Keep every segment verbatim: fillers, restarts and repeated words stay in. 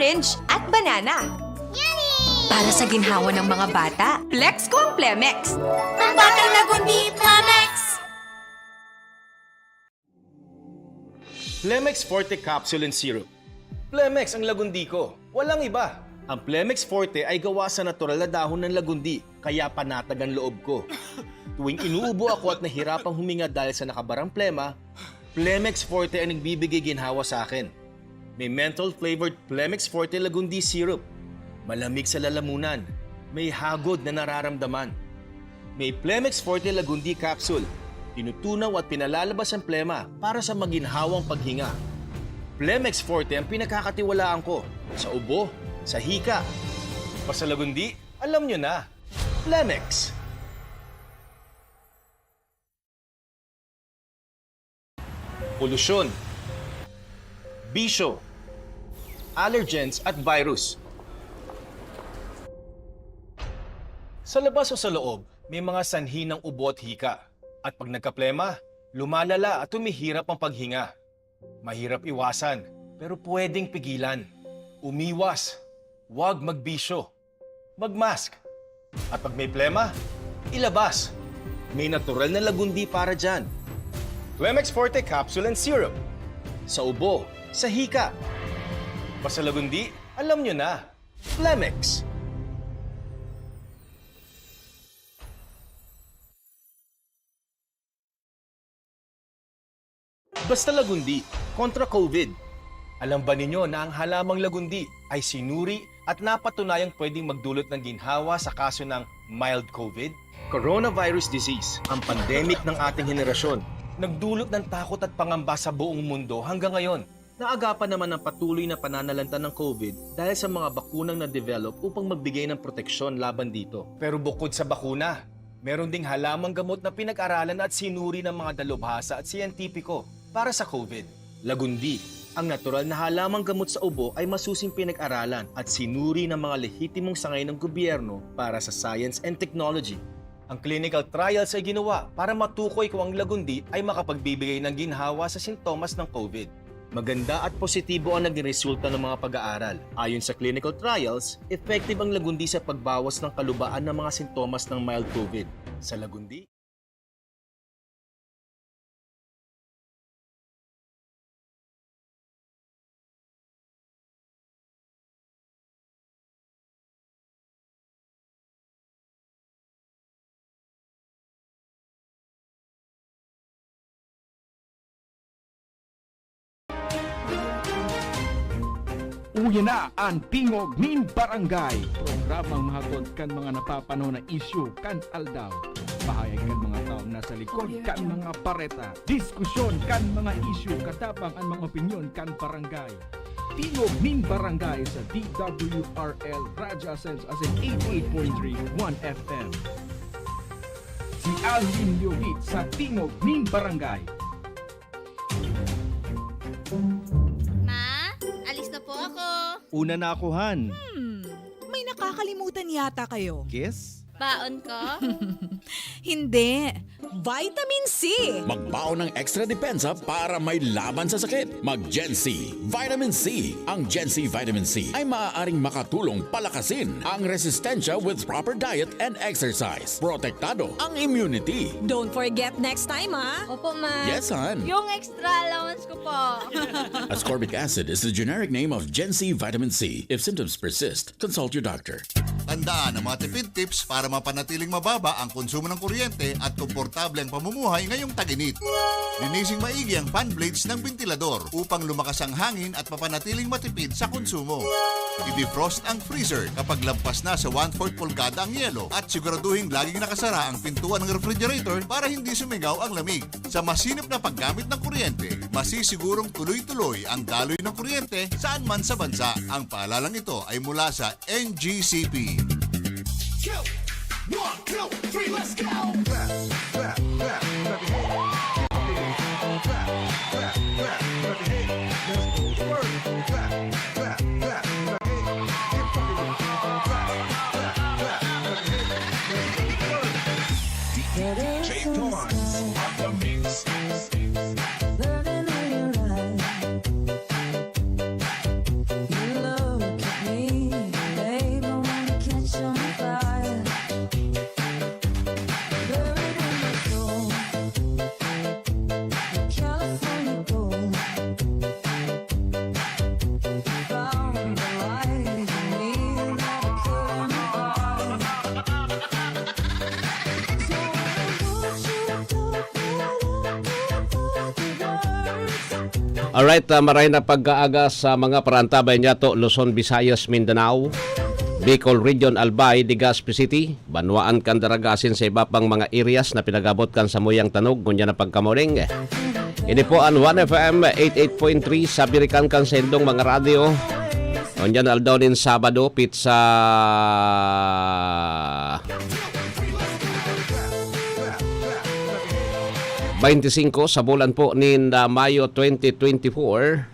orange, at banana. Para sa ginhawa ng mga bata, flex ko ang Plemex. Pambatang Lagundi, Plemex! Plemex Forte Capsule and Syrup. Plemex ang lagundi ko. Walang iba. Ang Plemex Forte ay gawa sa natural na dahon ng lagundi, kaya panatag ang loob ko. Tuwing inuubo ako at nahirapang huminga dahil sa nakabarang plema, Plemex Forte ang nagbibigay ginhawa sa akin. May menthol-flavored Plemex Forte Lagundi Syrup. Malamig sa lalamunan. May hagod na nararamdaman. May Plemex Forte Lagundi Capsule. Tinutunaw at pinalalabas ang plema para sa maginhawang paghinga. Plemex Forte ang pinagkakatiwalaan ko. Sa ubo, sa hika. Basta Lagundi, alam nyo na. Plemex. Polusyon, bisyo, allergens at virus. Sa labas o sa loob, may mga sanhi ng ubo at hika. At pag nagkaplema, lumalala at humihirap ang paghinga. Mahirap iwasan, pero pwedeng pigilan. Umiwas. Huwag magbisyo. Mag-mask. At pag may plema, ilabas. May natural na lagundi para dyan. Plemex Forte Capsule and Syrup. Sa ubo, sa hika. Basta lagundi, alam nyo na. Plemex. Basta Lagundi kontra COVID. Alam ba ninyo na ang halamang lagundi ay sinuri at napatunayang pwedeng magdulot ng ginhawa sa kaso ng mild COVID? Coronavirus disease, ang pandemic ng ating henerasyon. Nagdulot ng takot at pangamba sa buong mundo hanggang ngayon. Naagapan naman ang patuloy na pananalanta ng COVID dahil sa mga bakunang na-develop upang magbigay ng proteksyon laban dito. Pero bukod sa bakuna, meron ding halamang gamot na pinag-aralan at sinuri ng mga dalubhasa at siyentipiko para sa COVID. Lagundi, ang natural na halamang gamot sa ubo ay masusing pinag-aralan at sinuri ng mga lehitimong sangay ng gobyerno para sa science and technology. Ang clinical trials ay ginawa para matukoy kung ang lagundi ay makapagbibigay ng ginhawa sa sintomas ng COVID. Maganda at positibo ang naging resulta ng mga pag-aaral. Ayon sa clinical trials, effective ang lagundi sa pagbawas ng kalubaan ng mga sintomas ng mild COVID. Sa lagundi, Uya na an Tingog nin Barangay, programang mahatod kan mga napapanahon na isyu kan aldaw. Pahayag kan mga tawo na sa likod kan mga bareta, diskusyon kan mga isyu, katabang an mga opinyon kan barangay. Tingog nin Barangay sa D W R L Radyo Asenso asin eighty-eight point three One F M. Si Alvin Leovit sa Tingog nin Barangay. Ma, alis na po ako. Una na ako, Han. Hmm, may nakakalimutan yata kayo. Kiss? Baon ko? Hindi. Vitamin C. Magbaon ng extra depensa para may laban sa sakit. Mag Gen C Vitamin C. Ang Gen C Vitamin C ay maaaring makatulong palakasin ang resistensya with proper diet and exercise. Protektado ang immunity. Don't forget next time, ha? Opo, ma. Yes, Han. Yung extra allowance ko po. Ascorbic acid is the generic name of Gen C Vitamin C. If symptoms persist, consult your doctor. Tandaan ang mga tipid tips para mapanatiling mababa ang konsumo ng kuryente at komportable ang pamumuhay ngayong tag-init. Linising maigi ang fan blades ng bentilador upang lumakas ang hangin at mapanatiling matipid sa konsumo. I-defrost ang freezer kapag lampas na sa one-fourth pulgada ang yelo at siguraduhing laging nakasara ang pintuan ng refrigerator para hindi sumingaw ang lamig. Sa masinop na paggamit ng kuryente, masisigurong tuloy-tuloy ang daloy ng kuryente saan man sa bansa. Ang paalalang ito ay mula sa N G C P. Two, one, two, three, let's go! Clap, clap, clap, clap your hands. Keep rocking. Clap, clap, clap, clap your hands. Let's go to work. Clap, clap, clap, clap your hands. Keep rocking. Clap, clap, clap, clap your hands. Let's go to work. D J Thomas on the mix. Living in your eyes. You look Alright, ah, maray na pagkaaga sa mga parantabay niyato, Luzon, Visayas, Mindanao, Bicol Region, Albay, Legazpi City, Banwaan, Candaraga asin sa iba pang mga areas na pinagabot kan samuyang tanog, ngunyan na pagka-morning. Ini po an One F M eighty-eight point three sa birikan kan saindong mga radyo. Ngunyan aldaw nin Sabado, pitsa twenty-five sa bulan po nin, ah, Mayo twenty twenty-four.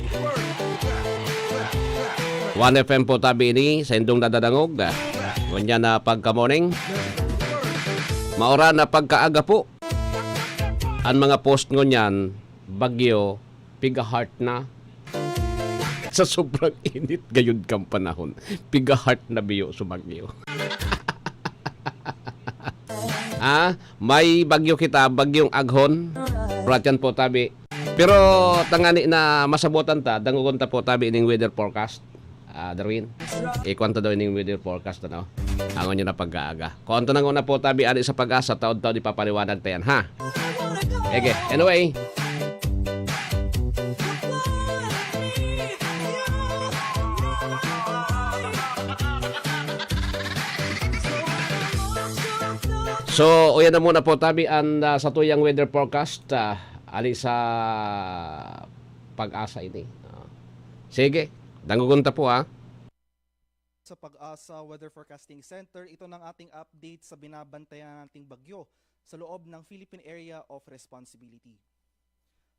One F M po tabi ini, saindong nadadangog. Ngunyan na pagka-morning. Maura na pagkaaga po. An mga post ngunyan, bagyo, piga-heart na. Sa sobrang init gayud kan panahon, piga-heart na biyo sa bagyo. Ah, may bagyo kita, bagyong Aghon. Bratyan po tabi. Pero tangani na masabotan ta, dangogon ta po tabi ning weather forecast. Ah, Darwin, ikuwan ta daw ning weather forecast, ano? Ang inyo na pag-aaga. Kung anto nang una po tabi, ari sa Pag-asa, taod-taod ipapaliwanag ta yan, ha? Ege, anyway. So, uyan na muna po tabi an, ah, satuyang weather forecast, ah, ali sa Pag-asa ini. Ah, sige, dangogon ta po, ah. Sa Pag-asa Weather Forecasting Center, ito ng ating update sa binabantayan nating bagyo sa loob ng Philippine Area of Responsibility.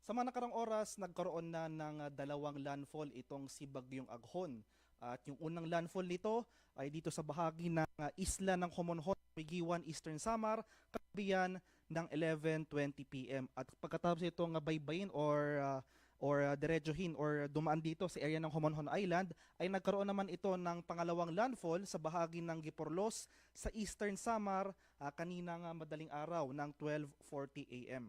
Sa mga nakarang oras, nagkaroon na ng, ah, dalawang landfall itong si Bagyong Aghon. At yung unang landfall nito ay dito sa bahagi ng, ah, isla ng Homonhon, Migiwan, Eastern Samar, katabi yan ng eleven twenty P M. At pagkatapos itong, ah, baybayin or, ah, or, ah, diretsuhin or dumaan dito sa area ng Homonhon Island, ay nagkaroon naman ito ng pangalawang landfall sa bahagi ng Giporlos sa Eastern Samar, ah, kaninang, ah, madaling araw ng twelve forty A M.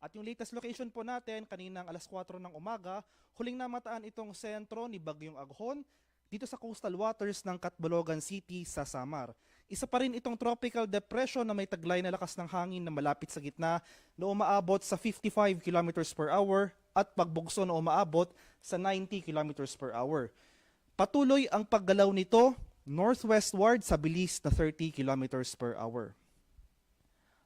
At yung latest location po natin, kaninang alas kwatro ng umaga, huling namataan itong sentro ni Bagyong Aghon dito sa coastal waters ng Catbalogan City sa Samar. Isa pa rin itong tropical depression na may taglay na lakas ng hangin na malapit sa gitna na umaabot sa fifty-five kilometers per hour at pagbugso na umaabot sa ninety kilometers per hour. Patuloy ang paggalaw nito northwestward sa bilis na thirty kilometers per hour.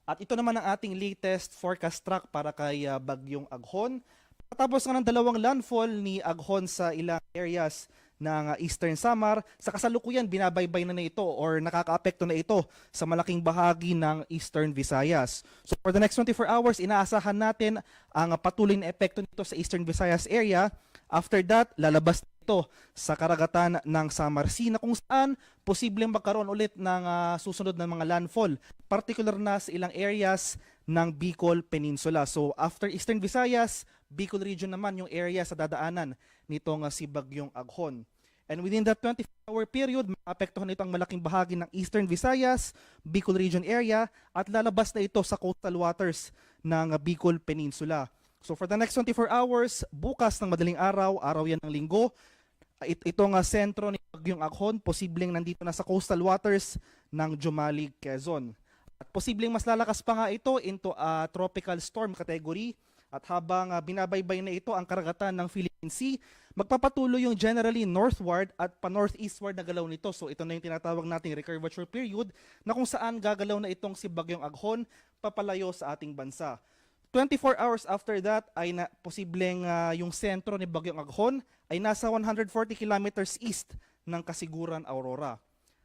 At ito naman ang ating latest forecast track para kay, ah, Bagyong Aghon. Pagkatapos nga ng dalawang landfall ni Aghon sa ilang areas ng, ah, Eastern Samar, sa kasalukuyan binabaybay na, na ito or nakakaapekto na ito sa malaking bahagi ng Eastern Visayas. So for the next twenty-four hours, inaasahan natin ang, ah, patuloy na epekto nito sa Eastern Visayas area. After that, lalabas na ito sa karagatan ng Samar Sea na kung saan posibleng magkaroon ulit ng, ah, susunod na mga landfall, partikular na sa ilang areas ng Bicol Peninsula. So, after Eastern Visayas, Bicol Region naman yung area sa dadaanan nitong, ah, si Bagyong Aghon. And within that twenty-four hour period, maapektuhan nito ang malaking bahagi ng Eastern Visayas, Bicol Region area, at lalabas na ito sa coastal waters ng, ah, Bicol Peninsula. So for the next twenty-four hours, bukas ng madaling araw, araw yan ng linggo, it-, itong, ah, sentro ni Bagyong Aghon, posibleng nandito na sa coastal waters ng Jumali, Quezon. At posibleng mas lalakas pa nga ito into a tropical storm category. At habang, ah, binabaybay na ito ang karagatan ng Philippine Sea, magpapatuloy yung generally northward at pa-northeastward na galaw nito. So ito na yung tinatawag nating recurvature period na kung saan gagalaw na itong si Bagyong Aghon papalayo sa ating bansa. Twenty-four hours after that ay na, posibleng, ah, yung sentro ni Bagyong Aghon ay nasa one hundred forty kilometers east ng Casiguran, Aurora.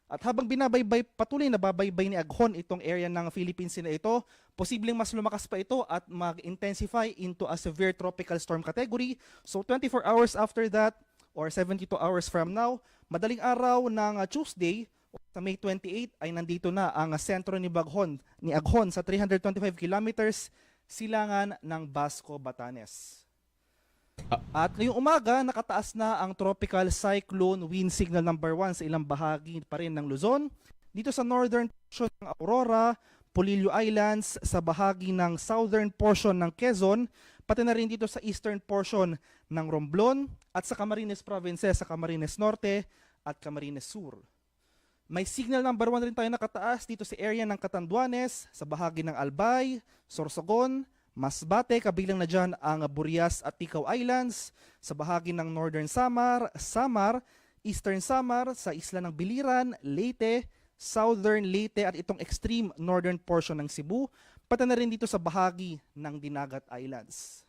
At habang binabaybay, patuloy na babaybay ni Aghon itong area ng Philippine Sea na ito, posibleng mas lumakas pa ito at mag-intensify into a severe tropical storm category. So twenty-four hours after that, or seventy-two hours from now, madaling araw ng, ah, Tuesday, sa May twenty-eight, ay nandito na ang sentro ni Baghon, ni Aghon sa three hundred twenty-five kilometers silangan ng Basco, Batanes. At ngayong umaga, nakataas na ang Tropical Cyclone Wind Signal number one sa ilang bahagi pa rin ng Luzon. Dito sa northern portion ng Aurora, Polillo Islands, sa bahagi ng southern portion ng Quezon, pati na rin dito sa eastern portion ng Romblon at sa Camarines Provinces, sa Camarines Norte at Camarines Sur. May signal number one rin tayo nakataas dito sa area ng Catanduanes, sa bahagi ng Albay, Sorsogon, Masbate, kabilang na diyan ang Burias at Ticao Islands, sa bahagi ng Northern Samar, Samar, Eastern Samar, sa isla ng Biliran, Leyte, Southern Leyte at itong extreme northern portion ng Cebu, pati na rin dito sa bahagi ng Dinagat Islands.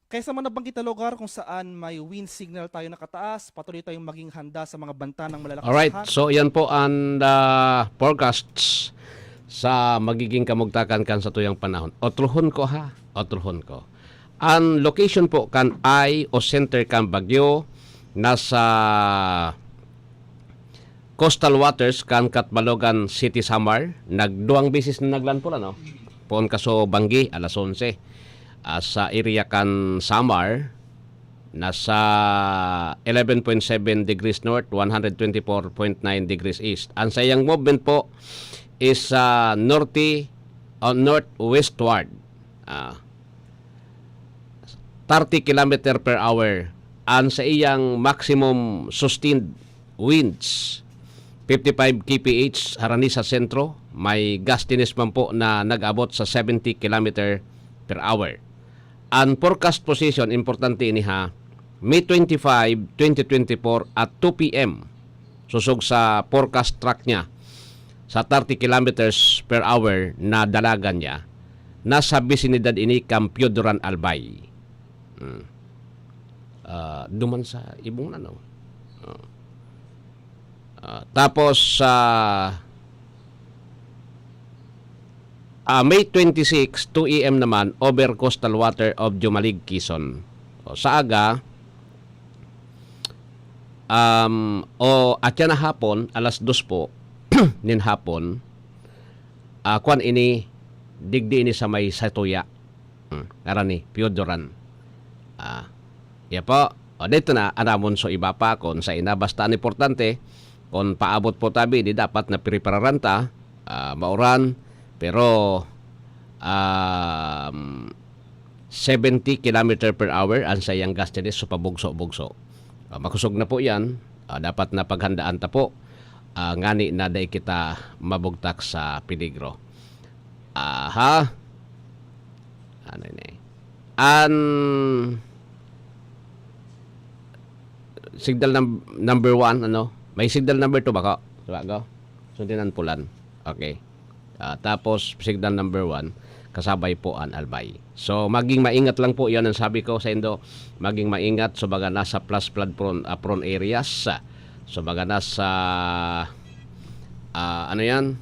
Kaya sa mga nabanggit na lugar kung saan may wind signal tayo nakataas, patuloy tayong maging handa sa mga banta ng malalakas na Alright, hangin. So yan po ang ah, forecasts sa magiging kamugtakan kan satuyang panahon. Otrohon ko ha, otrohon ko. Ang location po kan eye o center kan bagyo nasa coastal waters kan Catbalogan City, Samar. Nagduwang beses na naglandfall, ano? Poon kaso banggi, alas onse. Ah, sa area kan Samar, nasa eleven point seven degrees north, one hundred twenty-four point nine degrees east. Ang sayang movement po is sa norte o northwestward. Ah, thirty kilometer per hour. Ang sa iyang maximum sustained winds, fifty-five K P H harani sa sentro, may gustiness man po na nag-abot sa seventy kilometer per hour. Ang forecast position, importante ini ha, May twenty-five, twenty twenty-four at two P M. Susog sa forecast track niya, sa thirty kilometers per hour na dalagan niya, nasa bisinidad ini kan Pioduran, Albay. Hmm. Ah, duman sa Ibong na, no? Ah. Ah, tapos sa ah, May twenty-six, two A M naman, over coastal water of Dumalig, Quezon. O, sa aga, um, o atya na hapon, alas dos po, nin hapon, ah, kwan ini, digdi ini sa may Satuya. Hmm, ngaran ni Piodoran. Ah, iya po. O, dito na, anamon so iba pa, kung sa ina, basta ang importante, kung paabot po tabi, di dapat na prepararan ta, ah, mauran, pero, um, seventy kilometer per hour ang sayang gustiness, so pabugso-bugso. Ah, makusog na po yan. Ah, dapat na paghandaan ta po, ah, ngani na dai kita mabugtak sa peligro. Aha. Ano ini? An signal num- number one, ano? May signal number two ba ko? Diba, go? Sundin ang pulan. Okay. Ah, tapos, signal number one, kasabay po ang Albay. So, maging maingat lang po, yan ang sabi ko sa indo. Maging maingat, so baga nasa flash flood prone, ah, prone areas. So, baga nasa, ah, ano yan?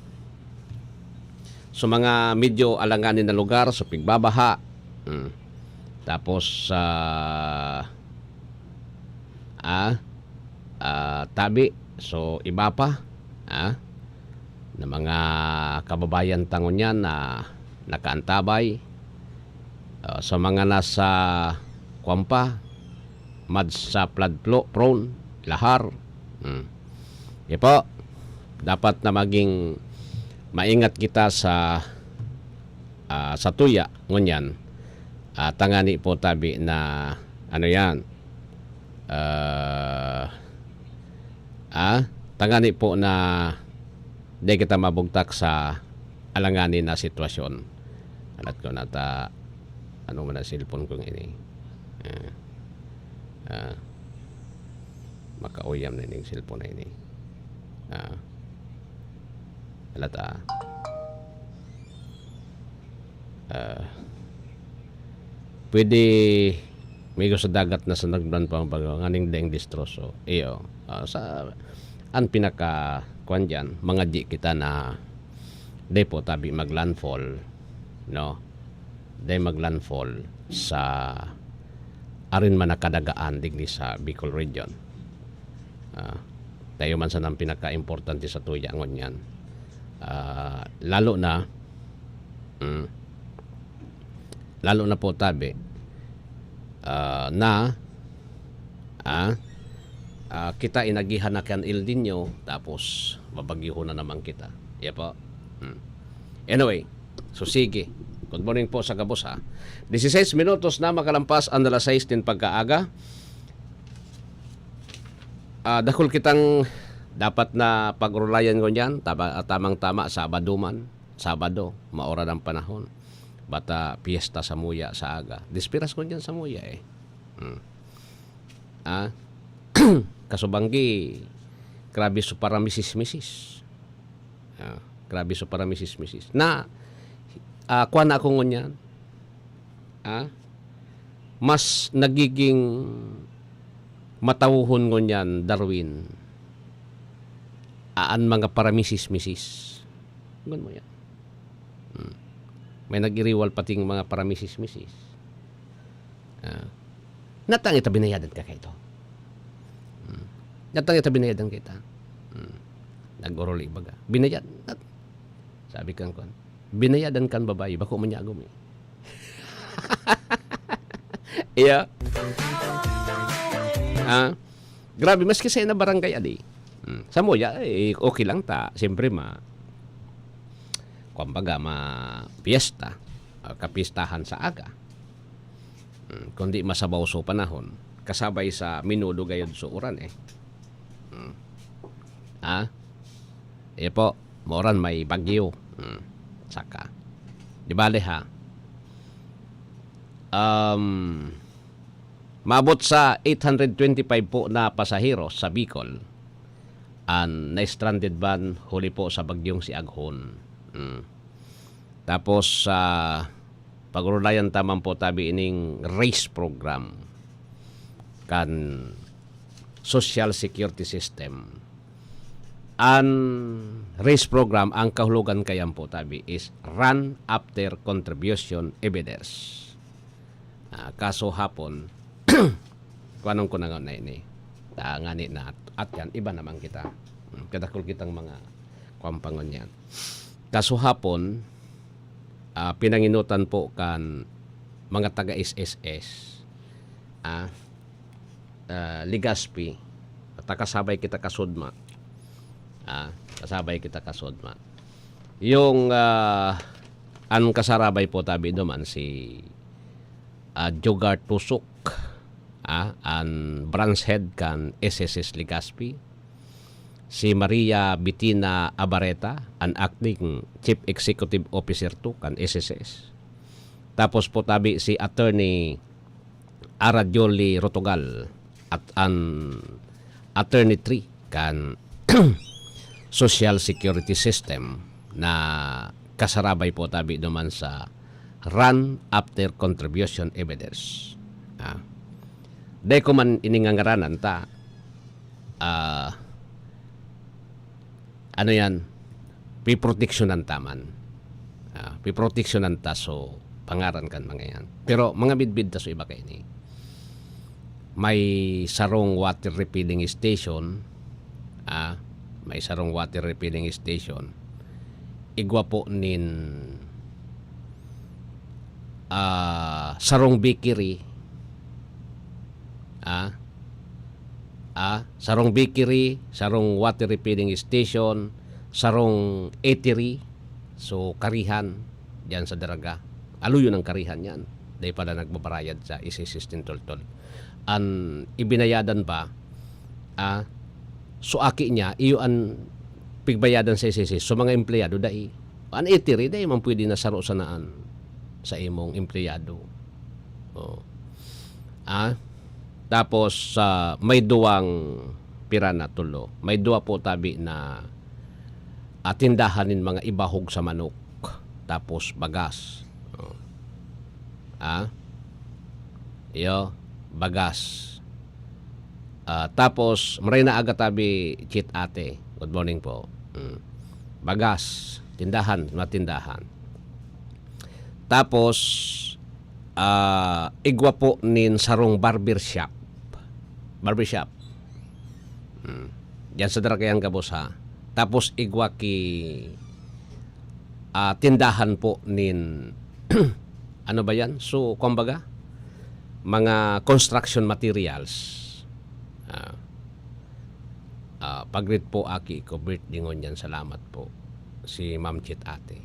So, mga medyo alanganin na lugar, so pigbabaha. Hmm. Tapos, ah, ah, ah, tabi. So, iba pa. Ah, na mga kababayan tangon yan na nakaantabay. Ah, sa mga nasa, kwan pa, mad sa flood plo- prone, lahar. Hmm. Di po, dapat na maging maingat kita sa, ah, sa tuya, ngunyan. Ah, tangani po tabi na, ano yan, ah, ah, tangani po na di kita mabugtak sa alanganin na sitwasyon. Alat ko na ta, ano man ang cellphone kong ini. Ah, ah, makauyam na ining cellphone na ini. Ah, alat ah. Ah, pwede migo sa dagat na sa nagdan pa ang bago, nganing daing distroso. Iyo. Ah, sa, ang pinaka, kwan dyan, mga di kita na di po tabi maglandfall, no? Di maglandfall sa arin man nakadagaan digdi sa Bicol region. Ah, tayo man sana ang pinaka-importante sa tuya ngunyan. Ah, lalo na, mm, lalo na po tabi, ah, na, ah, ah, kita inagihan na kan El Nino, tapos babagyuhon na naman kita. Iya po. Hmm. Anyway, so sige. Good morning po sa gabos, ha. Dieciséis minutos na makalampas ang alas sais nin pagkaaga. Ah, dakul kitang dapat na pag-urulayan ngunyan, tama, tamang-tama, Sabado man. Sabado, maura ang panahon. Bata piyesta samuya sa aga. Desperas ngunyan samuya, eh. Hmm. Ah? Kasubanggi, grabe so paramisis-misis. Ah, grabe so paramisis-misis. Na, ah, kuwan na ako ngunyan. Ah? Mas nagiging matawohon ngunyan, Darwin, ah, an mga paramisis-misis. Ngon mo yan. Hmm. May nag-iriwal pating mga paramisis-misis. Ah. Natang ita binayadan ka kaito. Hmm. Natang ita binayadan kita. Hmm. Nag-orol ibaga. Binayad. Nat-, sabi kan kwan, "Binayadan kan babae, bako man niya agom eh." Iya. Ah, grabe, maski sa na barangay adi. Hmm. Samuya, eh, okay lang ta. Siyempre, ma-, kumbaga, ma-, piyesta. Ah, kapistahan sa aga. Hmm. Kundi masabaw so panahon. Kasabay sa minudo gayod so uran, eh. Hmm. Ah? Iyo po, mauran, may bagyo. Hmm. Saka. Di bale, ha? Um, maabot sa eight hundred twenty-five po na pasahero sa Bicol an na-stranded man huli po sa bagyong si Aghon. Hmm. Tapos, ah, pag-urulayan ta man po tabi ining race program kan Social Security System. An race program, ang kahulogan kayan po tabi is run after contribution evidence. Ah, kaso hapon, kuanon ko na nga na ini. Ah, ngani na at, at yan, iba naman kita. Hmm, kadakul kitang mga kuwan pa ngunyan. Kaso hapon, ah, pinanginutan po kan mga taga S S S, ah, ah, Legazpi, at kasabay kita kasudma. Ah, kasabay kita kasudma. Yung, ah, an kasarabay po tabi duman si, ah, Jogar Tusok, ah, an branch head kan S S S Legazpi, si Maria Bitina Abareta, an acting chief executive officer to kan S S S. Tapos po tabi si Attorney Aradioli Rotogal at an Attorney three kan Social Security System na kasarabay po tabi duman sa run after contribution evidence. Ah. Dai ko man ini ngangaranan ta, ah, ano yan, piproteksyonan ta man. Ah, piproteksyonan ta so pangaran kan mga yan. Pero mga bidbid ta so iba kaini. May sarong water refilling station, ah, may sarong water refilling station. Igwa po nin, ah, sarong bakery, ah, ah, sarong bakery, sarong water refilling station, sarong eatery, so karihan, diyan sa Daraga. Aluyon ang karihan yan. Dai pala nagbabarayad sa S S S nin toltol. An ibinayadan ba, ah, so aki niya, iyo an pigbayadan sa S S S. So mga empleyado, dai. An eatery, dai man pwede na saro sanaan sa imong empleyado. Oh. Ah, tapos, ah, may duwang pira na, tulo. May duwa po tabi na, ah, tindahan nin mga ibahog sa manok, tapos bagas. Oh. Ah? Iyo, bagas. Ah, tapos, maray na aga tabi, Chit Ate. Good morning po. Mm. Bagas, tindahan, mga tindahan. Tapos, ah, igwa po nin sarong barber shop. Barber shop. Hmm. Diyan sa Daragayan gabos, ha. Tapos igwa ki, ah, tindahan po nin, ano ba yan? So, kumbaga, mga construction materials. Ah. Ah, pag-greet po, aki ko, birthday ngunyan, salamat po. Si Ma'am Chet Ate.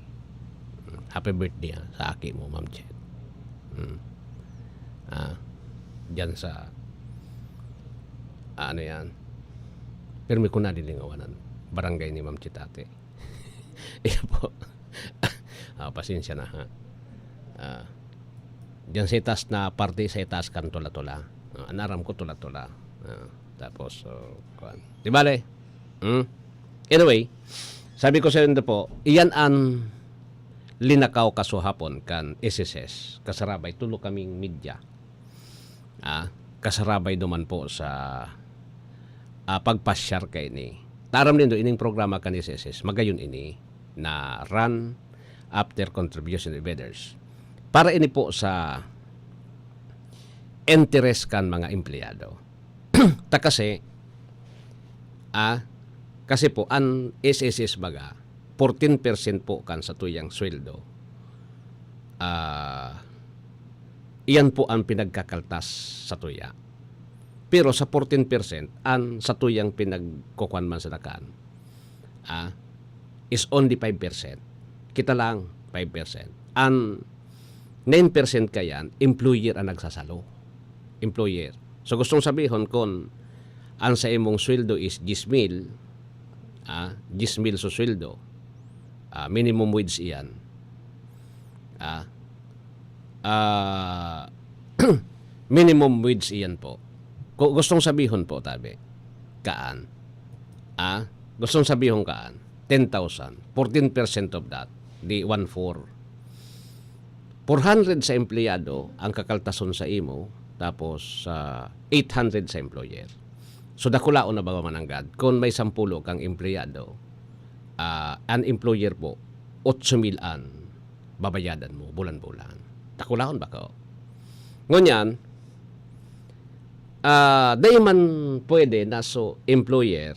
Hmm, happy birthday, ah, sa aki mo, Ma'am Chet. Hmm. Ah, diyan sa, ah, ano yan? Pirmi ko na dilingawanan. Barangay ni Ma'am Chet Ate. Iyo po. Ah, pasensya na, ha. Ah, diyan sa itaas na parte, sa itaas kan Tola-Tola. Ah, an aram ko, Tola-Tola. Ah, tapos, oh, kuwan. Di bale? Hmm? Anyway, sabi ko sa inyo po, iyan an linakaw kasuhapon kan S S S. Kasarabay, tulo kaming media. Ah, kasarabay duman po sa, ah, pagpasyar kaini. Taram nindo, ining programa kan S S S, magayon ini na run after contribution of others. Para ini po sa interes kan mga empleyado. Ta kasi, ah, kasi po, an S S S baga, fourteen percent po kan satuyang sweldo. Ah, iyan po ang pinagkakaltas satuya. Pero sa fourteen percent, an satuyang pinagkukuan man sa dakan, ah, is only five percent. Kita lang, five percent. An nine percent kayan, employer ang nagsasalo. Employer. So, gustong sabihon, kun an sa imong sweldo is diyes mil, ah, diyes mil sa sweldo, ah, minimum wage iyan. Ah, ah, minimum wage iyan po. Gu-, gustong sabihon po, tabi, kaan. Ah, gustong sabihon kaan, ten thousand, fourteen percent of that, di one four. Four hundred sa empleyado ang kakaltason sa imo, tapos, ah, eight hundred sa employer. So, dakulaon na ba mananggad? Kung may sampulo kang empleyado, ah, an employer po, otso mil an babayadan mo bulan-bulan. Dakulaon ba ka? Ngunyan, ah, dai man pwede na so employer,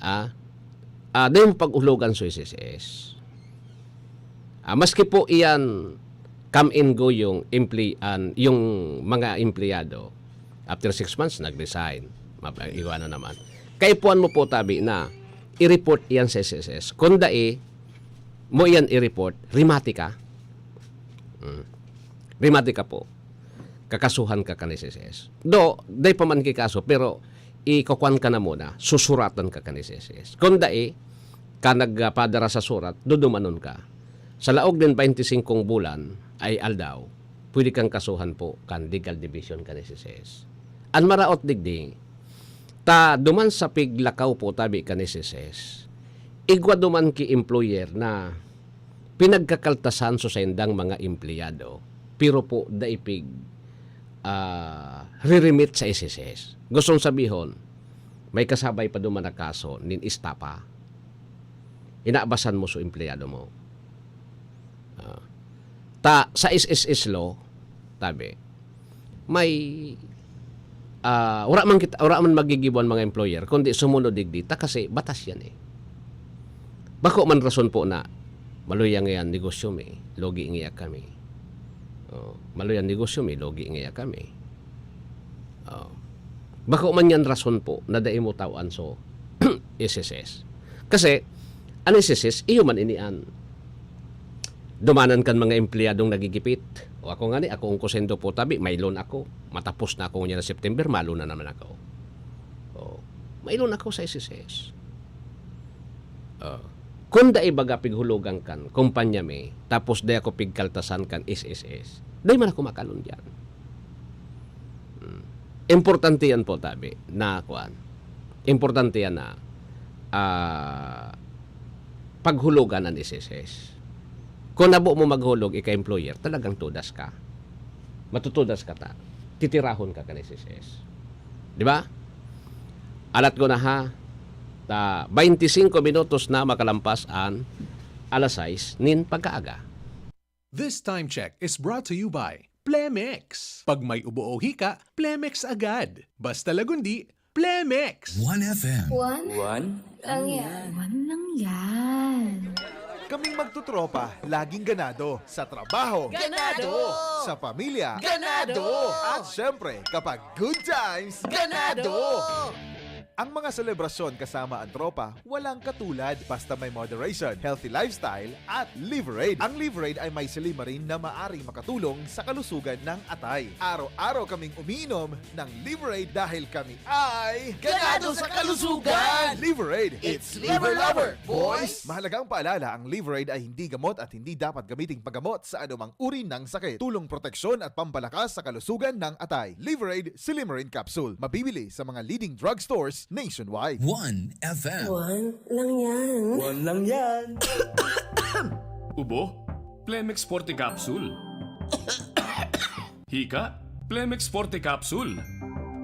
ah, ah, dai mo pag-ulogan so S S S. Ah, maski po iyan come and go yung emple-, an-, yung mga empleyado, after six months, nag-resign. Map-, iwanan naman. Kaipuhan mo po, tabi, na i-report iyan sa S S S. Kung dai mo iyan i-report, rimati ka. Mm. Rimati ka po. Kakasuhan ka kan S S S. Do, dai pa man ki kaso, pero ikukuan ka na muna, susuratan ka kan S S S. Kung dai ka nagpadara sa surat, dudumanon ka. Sa laog nin baynte singkong bulan ay aldaw, pwede kang kasuhan po kan legal division kan S S S. An maraot digdi, ta duman sa piglakaw po tabi kan S S S, igwa duman ki employer na pinagkakaltasan sa saindang mga empleyado, pero po dai pig, ah, re-remit sa S S S. Gustong sabihon, may kasabay pa duman na kaso nin istapa. Inabasan mo so empleyado mo. Ah. Ta, sa S S S law, tabi, may, ah, wala man kita, wala man magigibo an mga employer, kundi sumunod digdi ta kasi batas yan eh. Bako man rason po na, "Maluya ngayan negosyo mi, logi ngaya kami." Oh, "Maluya negosyo mi, logi ngaya kami." Oh. Bako man yan rason po na dai mo tawan so S S S. Kasi, an S S S, iyo man ini an dumanan kan mga empleyadong nagigipit. O ako ngani, ako ang kusendo po tabi, may loan ako. Matapos na ako niya na September, malo na naman ako. Oh, may loan ako sa S S S. Oh. Kung dai baga pighulugan kan kumpanya mi, tapos dai ako pigkaltasan kan S S S, dai man ako makalon diyan. Hmm. Importante yan po, tabi, na kuan. Importante yan na, ah, paghulugan an S S S. Kung nabo mo maghulog, ika-employer, talagang tudas ka. Matutudas ka ta. Titirahon ka kan S S S. Di ba? Alat ko na ha. Ta, baynte singko minutos na makalampas an alas sais nin pagkaaga. This time check is brought to you by Plemex. Pag may ubo o hika, Plemex agad. Basta Lagundi, Plemex. One F M. One? One? Lang yan. One lang yan. Kaming magtutropa, laging ganado. Sa trabaho. Ganado! Sa pamilya. Ganado! At syempre, kapag good times, Ganado! Ang mga selebrasyon kasama ang tropa, walang katulad basta may moderation, healthy lifestyle, at Liverade. Ang Liverade ay may silymarin na maaring makatulong sa kalusugan ng atay. Araw-araw kaming umiinom ng Liverade dahil kami ay ganado sa kalusugan! Liverade, it's Liver Lover, boys! Mahalagang paalala, ang Liverade ay hindi gamot at hindi dapat gamiting paggamot sa anumang uri ng sakit. Tulong proteksyon at pampalakas sa kalusugan ng atay. Liverade Silymarin Capsule. Mabibili sa mga leading drugstores nationwide. One F M. One lang yan. One lang yan. Ubo? Plemex Forte Capsule. Hika? Plemex Forte Capsule.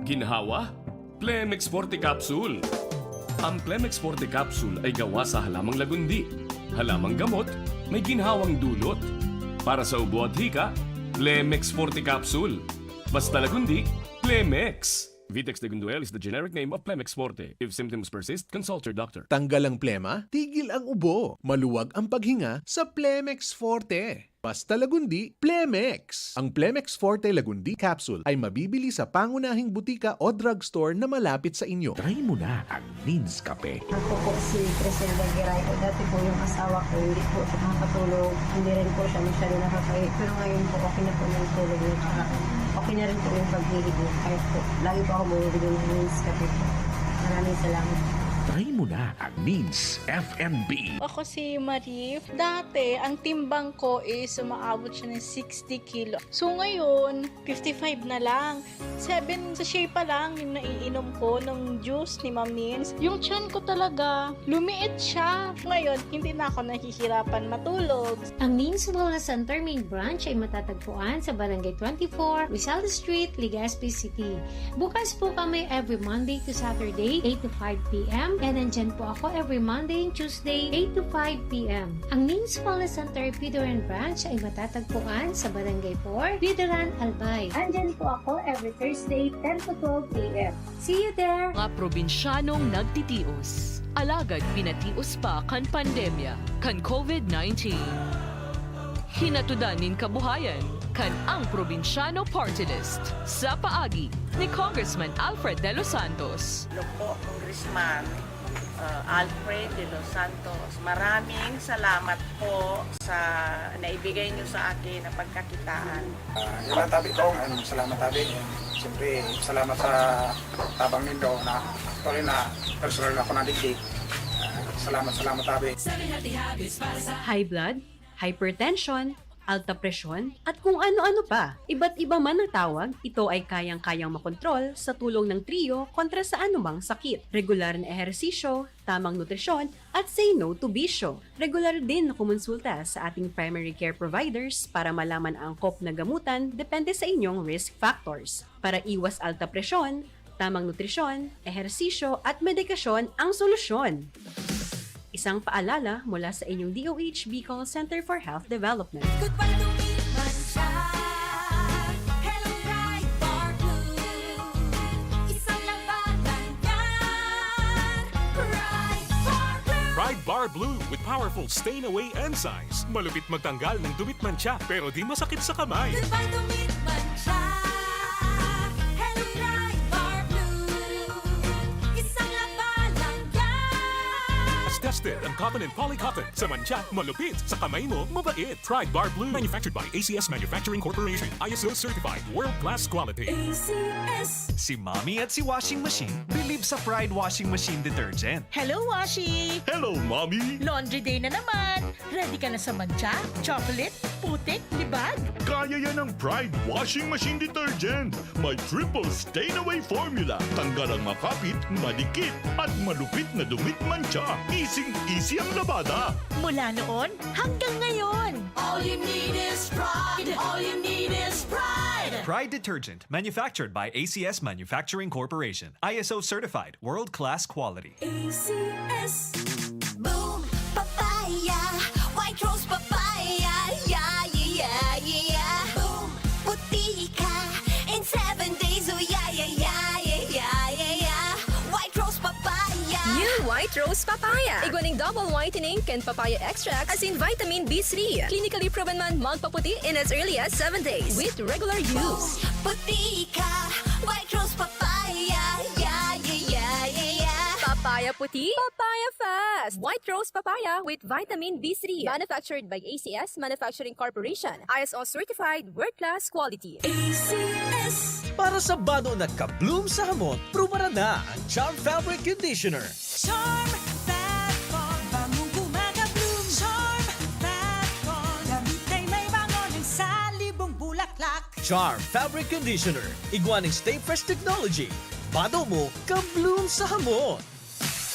Ginhawa? Plemex Forte Capsule. Ang Plemex Forte Capsule ay gawa sa halamang lagundi, halamang gamot, may ginhawang dulot. Para sa ubo at hika, Plemex Forte Capsule. Basta lagundi, Plemex. Vitex Degunduel is the generic name of Plemex Forte. If symptoms persist, consult your doctor. Tanggal ang plema, tigil ang ubo, maluwag ang paghinga sa Plemex Forte. Basta lagundi, Plemex. Ang Plemex Forte Lagundi Capsule ay mabibili sa pangunahing butika o drugstore na malapit sa inyo. Try mo na ang Means Kape. Ako po si Crisel Gagiray. Dati po yung asawa ko, hindi po siya nakakatulog. Hindi rin po siya masyado nakakain. Pero ngayon po, okay na po yung tulog niya. Tsaka okay na rin po yung paghihigo. Kaya po, lagi po ako bumibili ng Means Kape po. Maraming salamat. Try mo na ang Means F M B. Ako si Marie. Dati, ang timbang ko is umaabot siya ng sixty kilo. So ngayon, fifty-five na lang. Seven sachet pa lang yung naiinom ko ng juice ni Ma'am Nins. Yung tiyan ko talaga, lumiit siya. Ngayon, hindi na ako nahihirapan matulog. Ang Nins Wellness Center main branch ay matatagpuan sa Barangay twenty-four, Rizal Street, Legazpi City. Bukas po kami every Monday to Saturday, eight to five p m. And nandyan po ako every Monday and Tuesday, eight to five p m. Ang Nins Wellness Center Bidoran Branch ay matatagpuan sa Barangay four, Bidoran, Albay. Andyan po ako every Thursday, ten to twelve a m. See you there! Mga probinsyano nagtitios, alagad pinatios pa kan pandemya, kan covid nineteen. Hinatudan nin kabuhayan kan Ang Probinsyano Party List sa paagi ni Congressman Alfred De Los Santos. Hello po, Congressman, uh, Alfred De Los Santos. Maraming salamat po sa naibigay niyo sa akin na pagkakitaan. Ah, yun lang, tabi ko. Ano, salamat, tabi. Siyempre, salamat sa tabang nindo na actually na personal na ako nadigdi. Ah, salamat, salamat, tabi. High blood, hypertension, alta presyon, at kung ano-ano pa. Iba't iba man ang tawag, ito ay kayang-kayang makontrol sa tulong ng Trio kontra sa anumang sakit. Regular na ehersisyo, tamang nutrisyon, at say no to bisyo. Regular din na kumonsulta sa ating primary care providers para malaman ang angkop na gamutan depende sa inyong risk factors. Para iwas alta presyon, tamang nutrisyon, ehersisyo, at medikasyon ang solusyon. Isang paalala mula sa inyong D O H Bicol Center for Health Development. Goodbye to meat mancha. Hello, Pride Bar Blue. Isang labanan yan. Pride Bar Blue. Pride Bar Blue with powerful stain away enzymes. Malupit magtanggal ng dumi at mantsa, pero di masakit sa kamay. Goodbye to meat mancha. Hello, Pride Bar Blue. Isang labanan yan. Tested ang cotton and poly cotton. Sa mantsa, malupit. Sa kamay mo, mabait. Pride Bar Blue. Manufactured by A C S Manufacturing Corporation. I S O certified. World class quality. A C S. Si Mommy at si Washing Machine believe sa Pride Washing Machine Detergent. Hello, Washi! Hello, Mommy! Laundry day na naman! Ready ka na sa mantsa, chocolate, putik, libag? Kaya yan ng Pride Washing Machine Detergent. May triple stain away formula. Tanggal ang makapit, madikit, at malupit na dumi at mantsa. Easing-easy ang labada. Mula noon hanggang ngayon. All you need is Pride. All you need is Pride. Pride Detergent, manufactured by A C S Manufacturing Corporation. I S O certified, world-class quality. A C S. Boom! Papaya! White Rose Papaya! Yeah, yeah, yeah, yeah! Boom! Puti ka in seven days! Oh, yeah, yeah, yeah, yeah, yeah, yeah, yeah! White Rose Papaya! New White Rose Papaya. Igwa ning double whitening kan papaya extract asin vitamin B three. Clinically proven man magpaputi in as early as seven days with regular use. Puti ka! White Rose Papaya! Yeah, yeah, yeah, yeah, yeah! Papaya puti, papaya fast. White rose papaya with vitamin B three. Manufactured by A C S Manufacturing Corporation. I S O certified, world-class quality. A C S. Para sa bado na ka-bloom sa hamot, prubaran na ang Charm Fabric Conditioner. Charm Fat Ball, bangong gumagabloom. Charm Fat Ball, damit ay may bango ng salibong bulaklak. Charm Fabric Conditioner, igwa ning Stay Fresh Technology. Bado mo, ka-bloom sa hamot.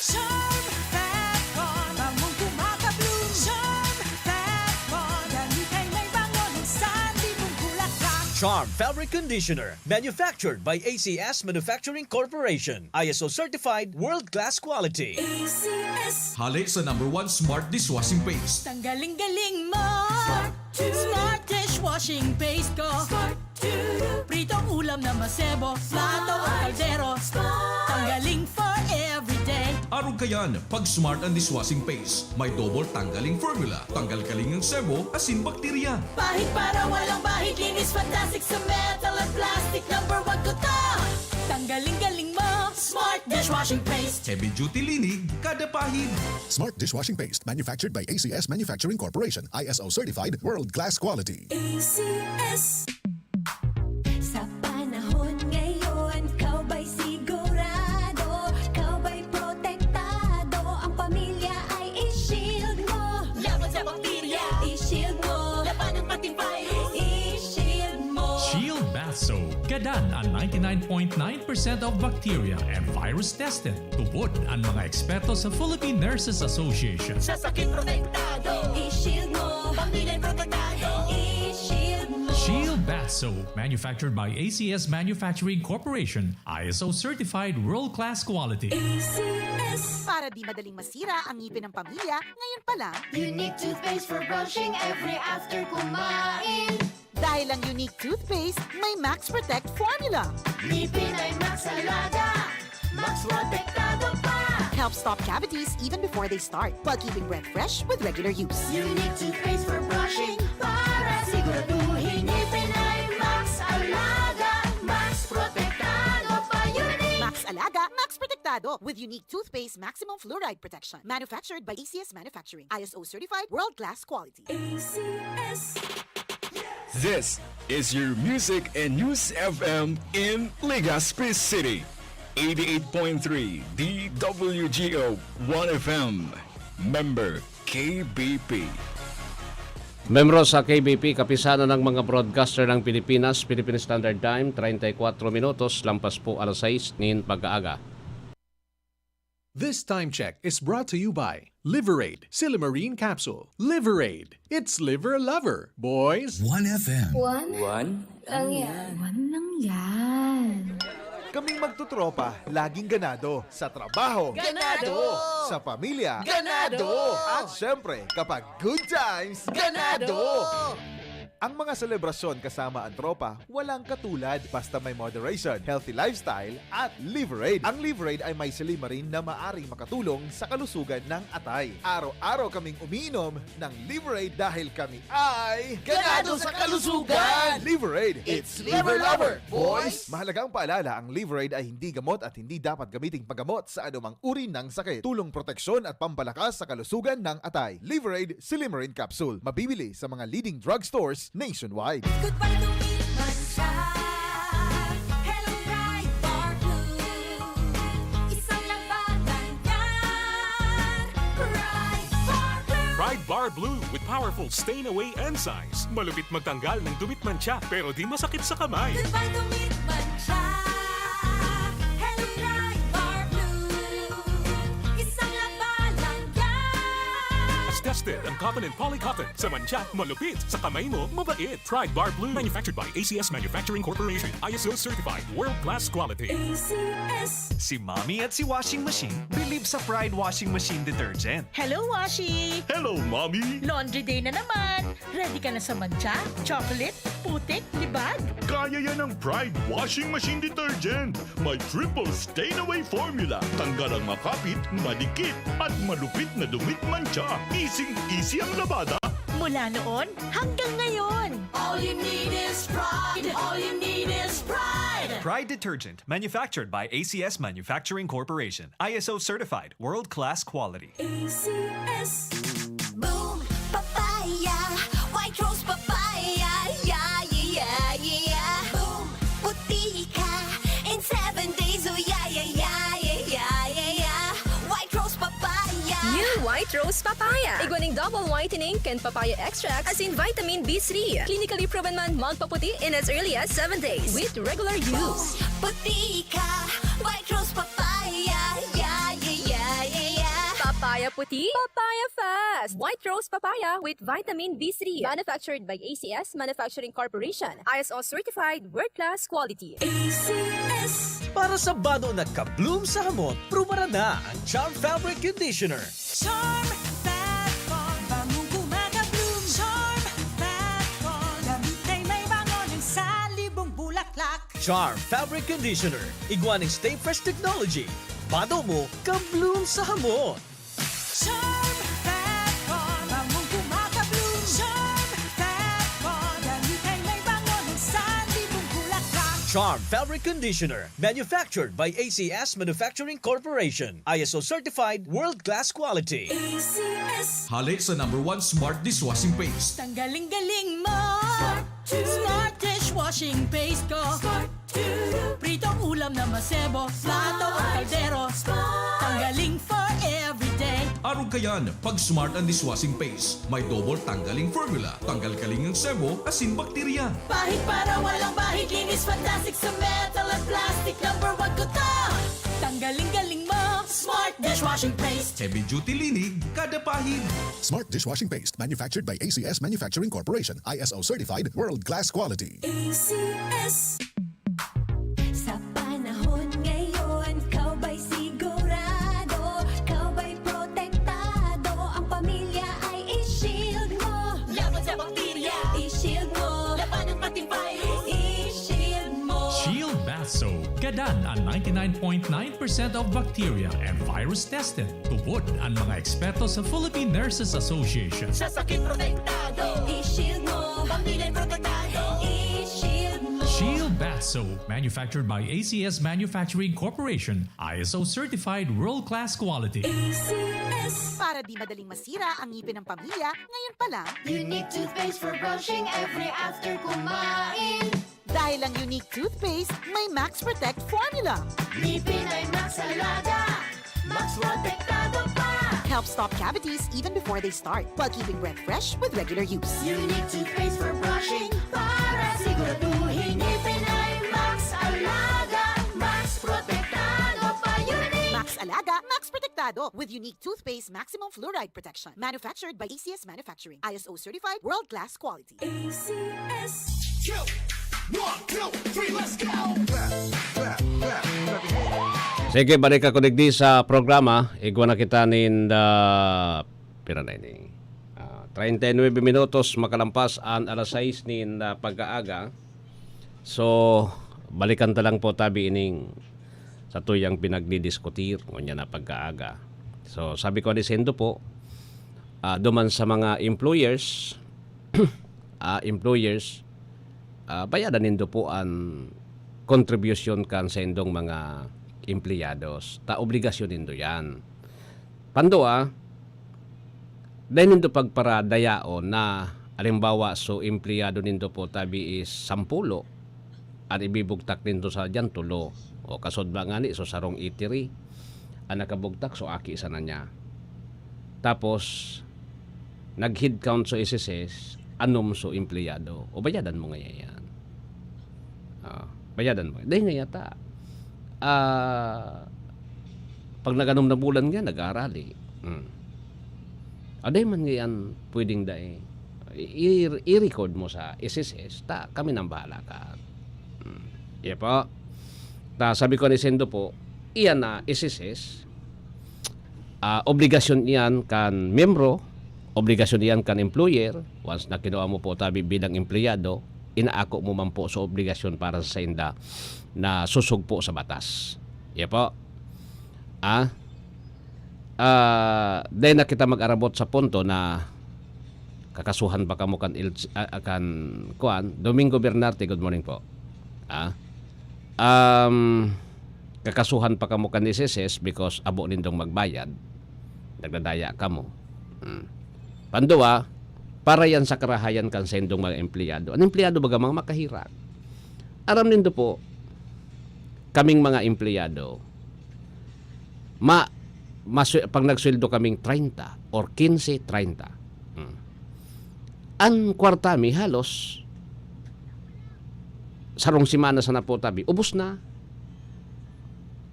Charm Fat Ball, bangong gumagabloom. Charm Fat Ball, damit ay may bango ng salibong bulaklak. Charm Fabric Conditioner, manufactured by A C S Manufacturing Corporation. I S O certified, world-class quality. A C S. Hale sa number one smart dishwashing paste. Tanggaling-galing mo. Smart to. Smart dishwashing paste ko. Smart to. Pritong ulam na masebo. Plato o kaldero. Smart. Tanggaling for everyday. Arog kayan, pag Smart ang dishwashing paste. May double tanggaling formula. Tanggal-galing ang sebo, asin bakterya. Pahid para walang bahid. Linis fantastic sa metal at plastic. Number one ko to. Tanggaling-galing mo. Smart dishwashing paste. Heavy duty linig, kada pahid. Smart dishwashing paste, manufactured by A C S Manufacturing Corporation, I S O certified, world-class quality. A C S. Sa panahon ngayon, ikaw ba'y sigurado? Ikaw ba'y protektado? Ang pamilya ay i-shield mo. Laban sa bakterya, i-shield mo. Labanan pati virus, i-shield mo. Shield Bath Soap. Gadan an ninety-nine point nine percent of bacteria and virus tested. Tubod an mga eksperto sa Philippine Nurses Association. Sa sakit protektado, i-shield mo. Pamilya protektado, i-shield mo. Shield Bath Soap, manufactured by A C S Manufacturing Corporation, I S O certified, world-class quality. A C S. Para di madaling masira ang ngipin ng pamilya, ngayon pa lang. Unique toothpaste for brushing every after kumain. Dahil ang Unique Toothpaste may Max Protect Formula. Ngipin ay Max Alaga, Max Protektado pa. Helps stop cavities even before they start, while keeping breath fresh with regular use. Unique Toothpaste for brushing para siguraduhin ngipin ay Max Alaga, Max Protektado pa. Unique. Max Alaga, Max Protektado with Unique Toothpaste Maximum Fluoride Protection. Manufactured by A C S Manufacturing. I S O certified, world-class quality. A C S. This is your Music and News F M in Legazpi City. Eighty-eight point three D W G O One F M. Member K B P. Membro sa K B P, Kapisanan ng mga Broadcaster ng Pilipinas, Philippine Standard Time, treinta y cuatro minutos, lampas po alas sais nin pag-aaga. This time check is brought to you by Liverade, Silymarin Capsule. Liverade, it's liver lover, boys. One F M. One? One? Lang yan. One lang yan. Kaming magtotropa, laging ganado. Sa trabaho. Ganado! Sa pamilya. Ganado! At syempre, kapag good times, ganado! Ang mga selebrasyon kasama ang tropa, walang katulad. Basta may moderation, healthy lifestyle, at Liverade. Ang Liverade ay may silymarin na maaring makatulong sa kalusugan ng atay. Araw-araw kaming umiinom ng Liverade dahil kami ay ganado sa kalusugan! Liverade, it's liver lover, boys! Mahalagang paalala, ang Liverade ay hindi gamot at hindi dapat gamiting paggamot sa anumang uri ng sakit. Tulong proteksyon at pampalakas sa kalusugan ng atay. Liverade Silymarin Capsule. Mabibili sa mga leading drugstores nationwide. Goodbye to meat mancha. Hello, Pride Bar Blue. Isang labanan yan. Pride Bar Blue. Pride Bar Blue with powerful stain away enzymes. Malupit magtanggal ng dumit mancha, pero di masakit sa kamay. Goodbye to meat mancha. Hello, Pride Bar Blue. Isang labanan yan. Tested ang cotton and polycotton. Sa mancha, malupit. Sa kamay mo, mabait. Pride Bar Blue. Manufactured by A C S Manufacturing Corporation. I S O certified. World class quality. A C S. Si Mommy at si Washing Machine believe sa Pride Washing Machine Detergent. Hello, Washi! Hello, Mommy! Laundry day na naman! Ready ka na sa mancha, chocolate, putik, libag? Kaya yan ng Pride Washing Machine Detergent. May triple stain away formula. Tanggal ang makapit, madikit, at malupit na dumit mancha. Easing-easy ang labada. Mula noon hanggang ngayon. All you need is pride. All you need is pride. Pride detergent, manufactured by A C S Manufacturing Corporation, I S O certified, world-class quality. A C S. Boom! Papaya! White Rose Papaya! Yeah, yeah, yeah, yeah! Boom! Puti ka in seven days! Oh, yeah, yeah, yeah, yeah, yeah, yeah! White Rose Papaya! New White Rose Papaya. Igwa ning double whitening kan papaya extract asin vitamin B three. Clinically proven man magpaputi in as early as seven days with regular use. Puti ka! White Rose Papaya! Yeah, yeah, yeah, yeah, yeah! Papaya puti, papaya fast. White Rose Papaya with vitamin B three. Manufactured by A C S Manufacturing Corporation. I S O certified, world-class quality. A C S. Para sa bado na ka-bloom sa hamot, prubaran na ang Charm Fabric Conditioner. Charm Fab Con, bangong gumagabloom. Charm Fab Con, damit ay may bango ng salibong bulaklak. Charm Fabric Conditioner, igwa ning Stay Fresh Technology. Bado mo, ka-bloom sa hamot. Charm Fab Con, bangong gumagabloom. Charm Fab Con, damit ay may bango ng salibong bulaklak. Charm Fabric Conditioner, manufactured by A C S Manufacturing Corporation. I S O certified, world-class quality. A C S. Hale sa number one smart dishwashing paste. Tanggaling-galing mo. Smart dishwashing paste ko. Pritong ulam na masebo, plato o kaldero. Tanggaling for everyday. Arog kayan, pag smart ang dishwashing paste. May double tanggaling formula. Tanggal kaling ang sebo, asin bakterya. Pahid para walang bahid, linis fantastic sa metal at plastic. Number one ko to. Tanggaling-galing mo. Smart dishwashing paste. Heavy duty linig, kada pahid. Smart dishwashing paste, manufactured by A C S Manufacturing Corporation, I S O certified, world-class quality. A C S. Sa panahon ngayon, ikaw ba'y sigurado? Ikaw ba'y protektado? Ang pamilya ay i-shield mo. Laban sa bakterya. I-shield mo. Laban ng pati virus. I-shield mo. Shield Bath Soap. Gadan an ninety-nine point nine percent of bacteria and virus tested. Tubod an mga eksperto sa Philippine Nurses Association. Sa sakit protektado. I-shield mo. Pamilya protektado. I-shield mo. Shield Bath Soap, manufactured by A C S Manufacturing Corporation, I S O certified world-class quality. A C S. Para di madaling masira ang ngipin ng pamilya, ngayon pa lang, Unique toothpaste for brushing every after kumain. Dahil ang Unique Toothpaste may Max Protect Formula. Ngipin ay Max Alaga. Max Protektado pa. Helps stop cavities even before they start, while keeping breath fresh with regular use. Unique toothpaste for brushing para siguraduhin ngipin ay Max Alaga. Max Protektado pa. Unique. Max Alaga, Max Protektado, with Unique Toothpaste Maximum Fluoride Protection. Manufactured by A C S Manufacturing. I S O certified, world-class quality. A C S. One, two, three, let's go! Sige, balik ako digdi sa programa. Igwa na kita nin, ah, pira na ini? Ah, treinta y nueve minutos makalampas an alas sais nin, ah, pag-aaga. So, balikan ta lang po tabi ining sa tuyang pinagdidiskutir ngunyan na pag-aaga. So, sabi ko ni Sendo po, ah, duman sa mga employers, ah, employers, ah, bayadan nindo po an kontribusyon kan saindong mga empleyados. Ta obligasyon nindo yan. Pandua, dai nindo pagparadayaon na, halimbawa, so empleyado nindo po tabi is sampulo, an ibibugtak nindo sa diyan, tulo. O kasod ba ngani, so sarong eatery, an nakabugtak, so aki sana niya. Tapos, nag-headcount so S S S, anom so empleyado. O bayadan mo ngaya yan. Ah, bayadan mo. Dahil nga yata, ah, pag nag-anom na bulan nga, nag-aarali. Hmm. Aday man ngayon pwedeng dai. I-, i-record mo sa S S S, ta kami nang bahala ka. Hmm. Iya po. Ta sabi ko ni Sendo po, iyan na S S S, ah, obligasyon iyan kan membro, obligasyon iyan kan employer. Once na kinua mo po tabi bilang empleyado, inaako mo man po sa obligasyon para sa sainda na susog po sa batas. Iya po. Ah, ah, dai na kita mag-arabot sa punto na Kakasuhan pa kamo kan il-, ah, ah, kan, kuan, Domingo Bernarte, good morning po. Ah? Um, kakasuhan pa kamo kan S S S because abo nindong magbayad. Nagdadaya kamo. Hmm. Pandua, para yan sa karahayan kan saindong mga empleyado. An empleyado baga mga makaherak. Aram nindo po, kaming mga empleyado, ma-, maswe-, pag nagsweldo kaming treinta or quince, treinta. Hmm. An kwarta mi halos sarong semana sana po tabi, ubos na.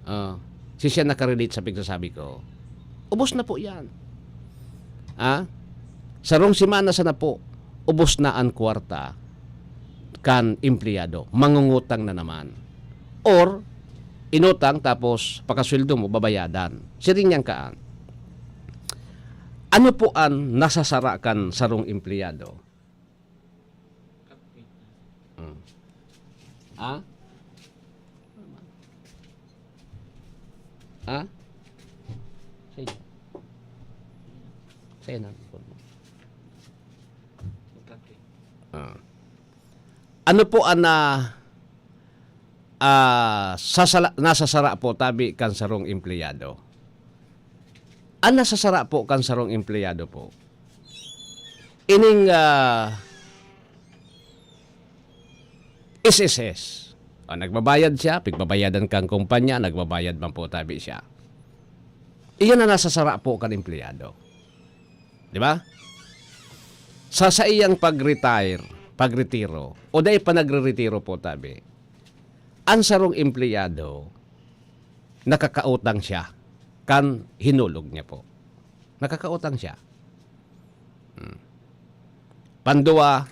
Ah, si siya nakarelate sa pigsasabi ko. Ubos na po yan. Ah? Sarong semana sana po, ubos na an kwarta kan empleyado. Mangungutang na naman. Or, inutang tapos pakasweldo mo, babayadan. Siring yan kaan. Ano po an nasasara kan sarong empleyado? Hmm. Ha? Ha? Sige. Sa'yo na. Ah. Ano po an, ah, ah, sasala-, nasasara po tabi kan sarong empleyado? An nasasara po kan sarong empleyado po, ining, ah, S S S. O, nagbabayad siya, pigbabayadan kang kumpanya, nagbabayad man po tabi siya. Iyan ang nasasara po kan empleyado. Di ba? Sa saiyang pag-retire, pagretiro, o dai pa nagre-retiro po tabi, ang sarong empleyado, nakakautang siya kan hinulog niya po. Nakakautang siya. Hmm. Pandua,